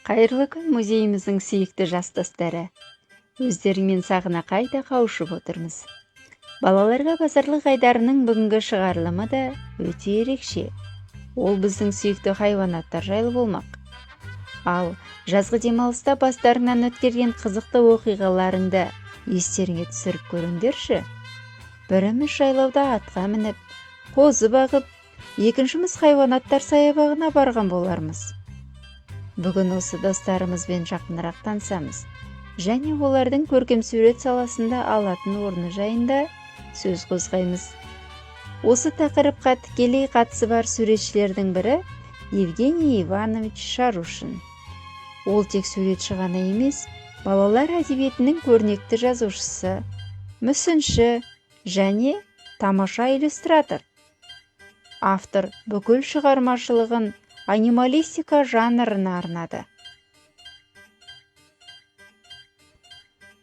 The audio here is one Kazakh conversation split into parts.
Қайырлы күн, музейіміздің сүйікті жас достары! Өздеріңмен сағына қайта қауышып отырмыз. Балаларға базарлық айдарының бүгінгі шығарылымы да өте ерекше. Ол біздің сүйікті хайуанаттар жайлы болмақ. Ал жазғы демалыста бастарыңнан өткерген қызықты оқиғаларыңды естеріңе түсіріп көріңдерші. Біріміз жайлауда атқа мініп, қозы бағып, екіншіміз хайуанаттар саябағына барған болармыз. Бүгін осы достарымызбен жақынырақ танысамыз және олардың көркемсурет саласында алатын орны жайында сөз қозғаймыз. Осы тақырыпқа тікелей қатысы бар суретшілердің бірі Евгений Иванович Чарушин. Ол тек суретші ғана емес, балалар әдебиетінің көрнекті жазушысы, мүсінші және тамаша иллюстратор. Автор бүкіл шығармашылығын анималистика жанрына арнады.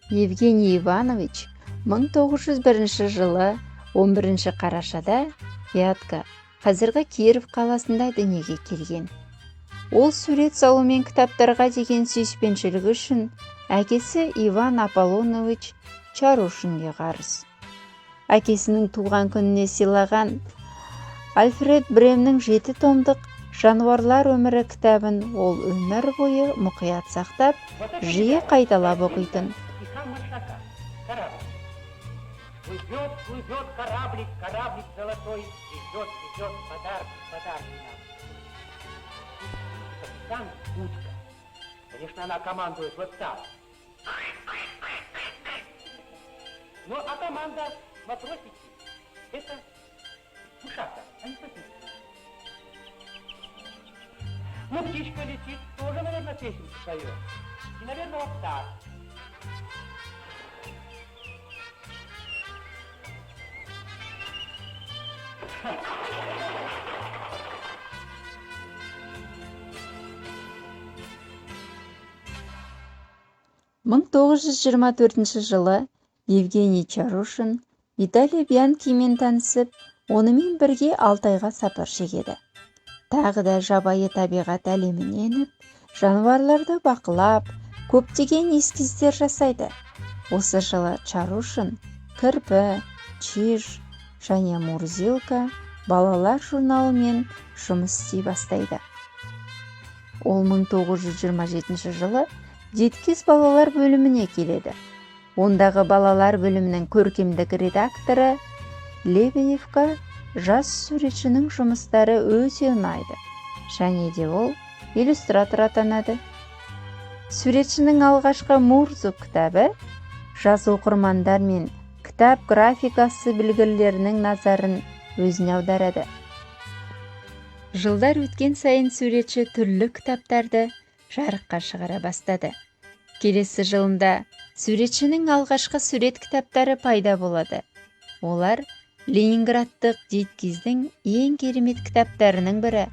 Евгений Иванович 1901 жылы 11 қарашада Вятка, қазіргі Киров қаласында дүниеге келген. Ол сурет салу мен кітаптарға деген сүйіспеншілігі үшін әкесі Иван Аполлонович Чарушинге қарыз. Әкесінің туған күніне сыйлаған Альфред Бремнің 7 томдық «Жануарлар өмірі» кітабын ол өмір бойы мұқият сақтап, жиі қайталап оқитын. И сам Маршака, корабль. Плывет, плывет кораблик, кораблик золотой, везет, везет подарки, подарки нам. Капитан утка. Конечно, она командует вот так. Ну, а команда матросики – это мышата, они совсем. Ну, птичка летит, тоже, наверное, песенку поет. И, наверное, вот так. 1924 жылы Евгений Чарушин Виталий Бианкимен танысып, онымен бірге Алтайға сапар шегеді. Тағы да жабайы табиғат әлеміне еніп, жануарларды бақылап, көптеген эскиздер жасайды. Осы жылы Чарушин «Кірпі», «Чиж» және «Мурзилка» балалар журналымен жұмыс істей бастайды. Ол 1927 жылы Деткиз балалар бөліміне келеді. Ондағы балалар бөлімінің көркемдік редакторы Лебедевка жас суретшінің жұмыстары өте ұнайды және де ол иллюстратор атанады. Суретшінің алғашқы «Мурзик» кітабы жас оқырмандар мен кітап графикасы білгірлерінің назарын өзіне аударады. Жылдар өткен сайын суретші түрлі кітаптарды жарыққа шығара бастады. Келесі жылында суретшінің алғашқы сурет кітаптары пайда болады. Олар Ленинградтық Деткиздің ең керемет кітаптарының бірі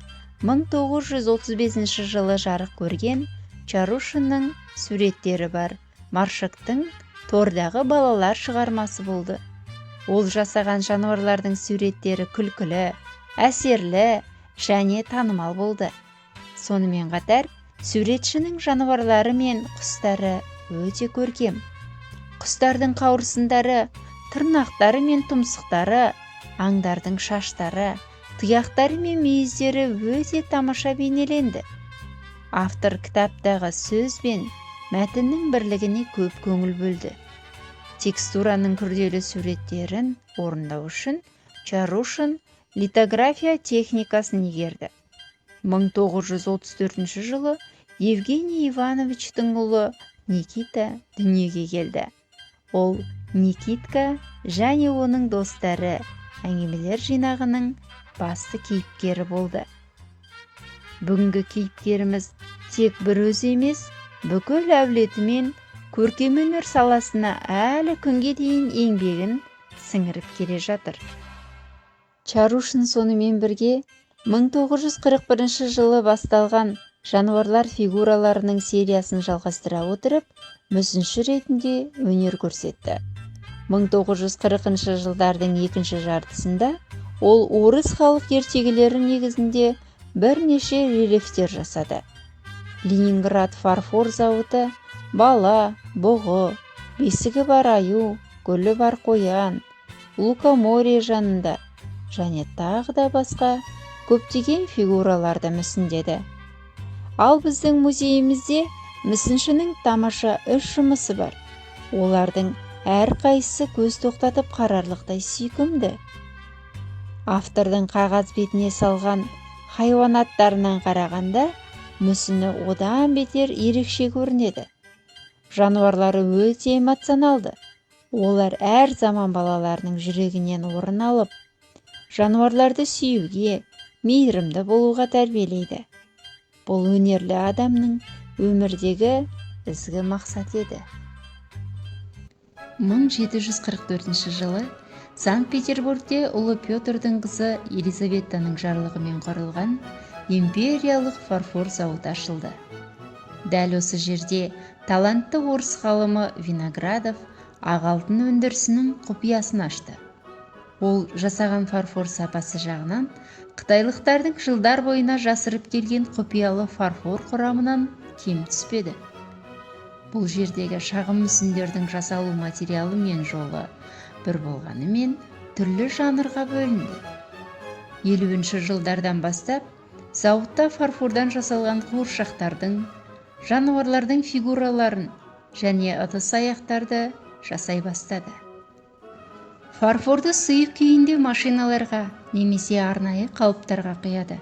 1935 жылы жарық көрген Чарушиннің суреттері бар Маршыктың тордағы балалар шығармасы болды. Ол жасаған жануарлардың суреттері күлкілі, әсерлі және танымал болды. Сонымен қатар суретшінің жануарлары мен құстары өте көркем. Құстардың қауырсындары, тырнақтары мен тұмсықтары, аңдардың шаштары, тұяқтары мен мүйіздері өте тамаша бейнеленді. Автор кітаптағы сөз бен мәтіннің бірлігіне көп көңіл бөлді. Текстураның күрделі суреттерін орындау үшін Чарушин литография техникасын игерді. 1934 жылы Евгений Ивановичтің ұлы Никита дүниеге келді. Ол «Никитка және оның достары» әңгімелер жинағының басты кейіпкері болды. Бүгінгі кейіпкеріміз тек бір өзі емес, бүкіл әулетімен көркемөнер саласына әлі күнге дейін еңбегін сіңіріп келе жатыр. Чарушин сонымен бірге 1941 жылы басталған жануарлар фигураларының сериясын жалғастыра отырып, мүсінші ретінде өнер көрсетті. 1940 жылдардың екінші жартысында ол орыс халық ертегілері негізінде бірнеше рельефтер жасады. Ленинград фарфор зауыты бала, бұғы, бесігі бар аю, гүлі бар қоян, лукоморье жанында және тағы да басқа көптеген фигураларды мүсіндеді. Ал біздің музейімізде мүсіншінің тамаша үш жұмысы бар. Олардың әрқайсысы көз тоқтатып қарарлықтай сүйкімді. Автордың қағаз бетіне салған хайуанаттарынан қарағанда мүсіні одан бетер ерекше көрінеді. Жануарлары өте эмоционалды. Олар әр заман балаларының жүрегінен орын алып, жануарларды сүюге, мейірімді болуға тәрбиелейді. Бұл өнерлі адамның өмірдегі ізгі мақсаты еді. 1744 жылы Санкт-Петербургте ұлы Петрдің қызы Елизаветаның жарлығымен құрылған империялық фарфор зауыты ашылды. Дәл осы жерде талантты орыс ғалымы Виноградов ақ алтын өндірісінің құпиясын ашты. Ол жасаған фарфор сапасы жағынан қытайлықтардың жылдар бойына жасырып келген құпиялы фарфор құрамынан кем түспеді. Бұл жердегі шағын мүсіндердің жасалу материалы мен жолы бір болғанымен түрлі жанрға бөлінді. 50 жылдардан бастап зауытта фарфордан жасалған қуыршақтардың, жануарлардың фигураларын және ыдыс аяқтарды жасай бастады. Фарфорды сұйық күйінде машиналарға немесе арнайы қалыптарға құяды.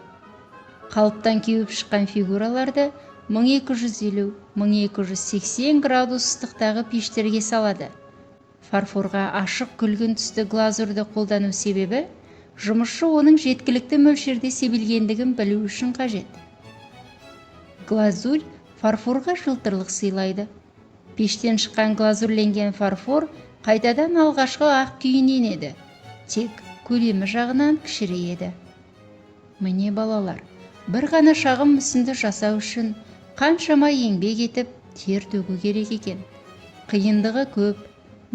Қалыптан кеуіп шыққан фигураларды 1250-1280 градус ыстықтағы пештерге салады. Фарфорға ашық күлгін түсті глазурьді қолдану себебі жұмысшы оның жеткілікті мөлшерде себілгендігін білу үшін қажет. Глазурь фарфорға жылтырлық сыйлайды. Пештен шыққан глазурьленген фарфор қайтадан алғашқы ақ күйіне енеді, тек көлемі жағынан кішірейеді. Міне, балалар, бір ғана шағын мүсінді жасау үшін қаншама еңбек етіп, тер төгу керек екен. Қиындығы көп,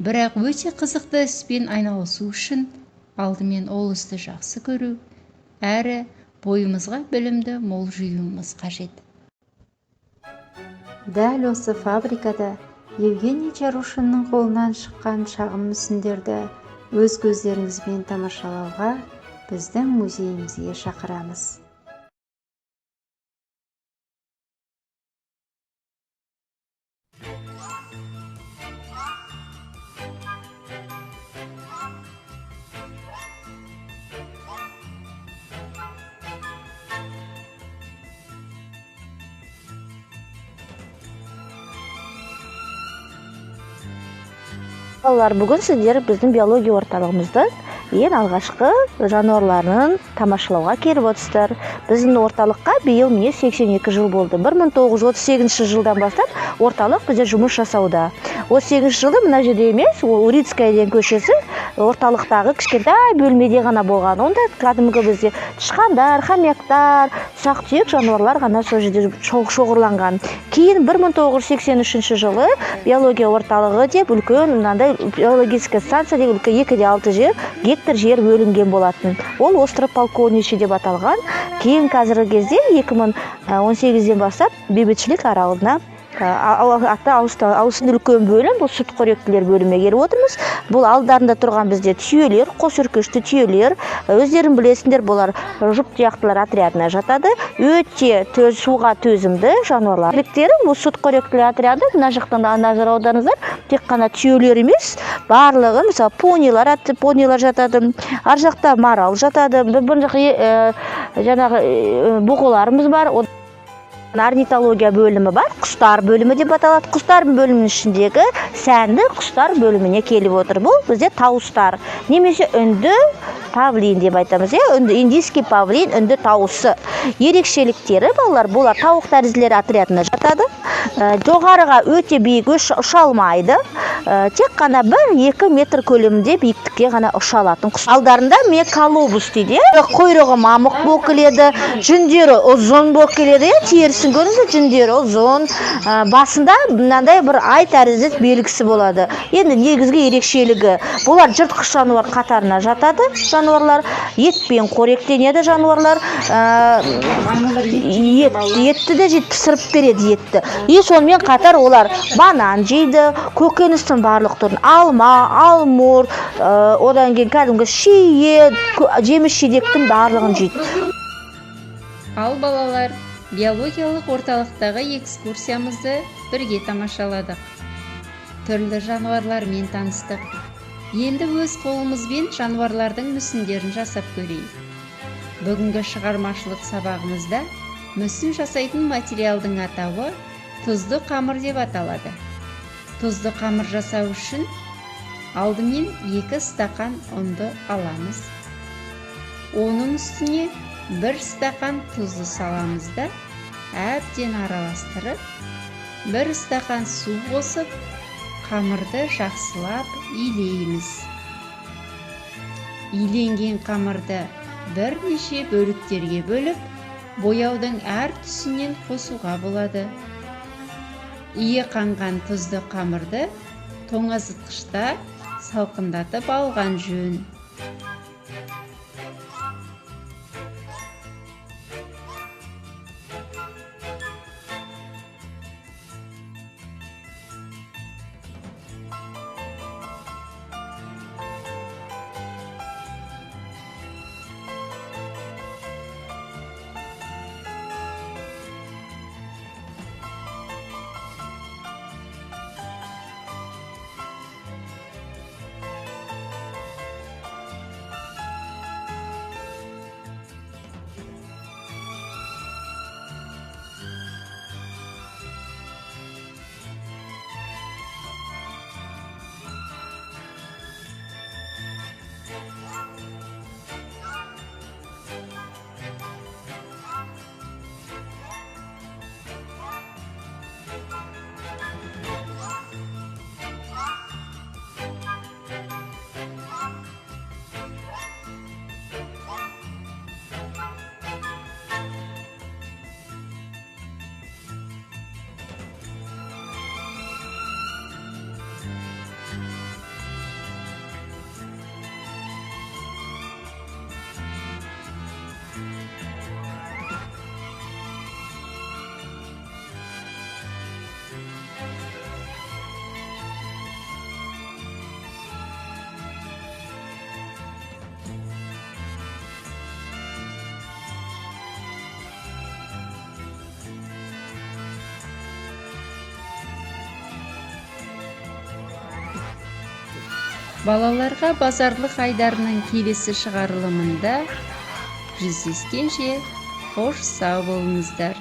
бірақ өте қызықты іспен айналысу үшін алдымен ол істі жақсы көру, әрі бойымызға білімді мол жиюымыз қажет. Дәл осы фабрикада Евгений Чарушиннің қолынан шыққан шағын мүсіндерді өз көздеріңізбен тамашалауға біздің музейімізге шақырамыз. Балалар, бүгін сіздер біздің биология орталығымызды ең алғашқы жануарларын тамашалауға келіп отырсыздар. Біздің орталыққа биыл міне 82 жыл болды. 1938 жылдан бастап орталық бізде жұмыс жасауда. 38 жылы мына жерде емес, ол Урицкая деген көшесі орталықтағы кішкентай бөлмеде ғана болған. Онда кәдімгі бізде тышқандар, хомяктар, ұсақ-түйек жануарлар ғана сол жерде шоғырланған. Кейін 1983 жылы биология орталығы деп үлкен мынандай биологическая станция деген үлкен екі де алты гектар жер бөлінген болатын. Ол остров Полковничий деп аталған. Кейін қазіргі кезде 2018-ден бастап бейбітшілік аралына аты ауысты. Ауысты үлкен бөлім, бұл сүтқоректілер бөліміне келіп отырмыз. Бұл алдарында тұрған бізде түйелер, қос үркішті түйелер. Өздерің білесіңдер, бұлар жұп тұяқтылар отрядына жатады. Өте суға төзімді жануарлар. Еріктері, бұл сүтқоректілер отряды, мына жақтан да назар аударыңыздар, тек қана түйелер емес, барлығы, мысалы, понилар атты, понилар жатады. Ар жақта марал жатады. Бір жақта жаңағы бұғыларымыз бар. Орнитология бөлімі бар, құстар бөлімі деп аталады. Құстар бөлімінің ішіндегі сәнді құстар бөліміне келіп отыр. Бұл бізде тауыстар, немесе үнді павлин деп айтамыз, иә, үнді, индийский павлин, үнді тауысы. Ерекшеліктері, балалар, бұлар тауық тәрізділер отрядына жатады. Жоғарыға өте биік ұша алмайды. Тек қана 1-2 метр көлемінде биіктікке ғана ұша алатын құс. Алдарында міне колобус дейді, иә? Құйрығы мамық болып келеді, жүндері ұзын болып келеді, иә? Терісін көрдіңіз бе? Жүндері ұзын. Басында мынандай бір ай тәрізді белгісі болады. Енді негізгі ерекшелігі, бұлар жыртқыш жануар қатарына жатады жануарлар, етпен қоректенеді жануарлар. Етті де жейді, пісіріп береді етті. И сонымен қатар олар банан жейді, көкөністің барлық түрін, алма, алмұрт, одан кейін кәдімгі шие, жеміс жидектің барлығын жейді. Ал балалар, биологиялық орталықтағы экскурсиямызды бірге тамашаладық. Түрлі жануарлармен таныстық. Енді өз қолымызбен жануарлардың мүсіндерін жасап көрейік. Бүгінгі шығармашылық сабағымызда мүсін жасайтын материалдың атауы тұзды қамыр деп аталады. Тұзды қамыр жасау үшін алдымен 2 стақан ұнды аламыз. Оның үстіне 1 стақан тұзды саламыз да, әбден араластырып, 1 стақан су қосып, қамырды жақсылап илейміз. Иленген қамырды бірнеше бөліктерге бөліп, бояудың әр түсінен қосуға болады. Иі қанған тұзды қамырды тоңазытқышта салқындатып алған жөн. Балаларға базарлық айдарының келесі шығарылымында жүздескенше қош сау болыңыздар.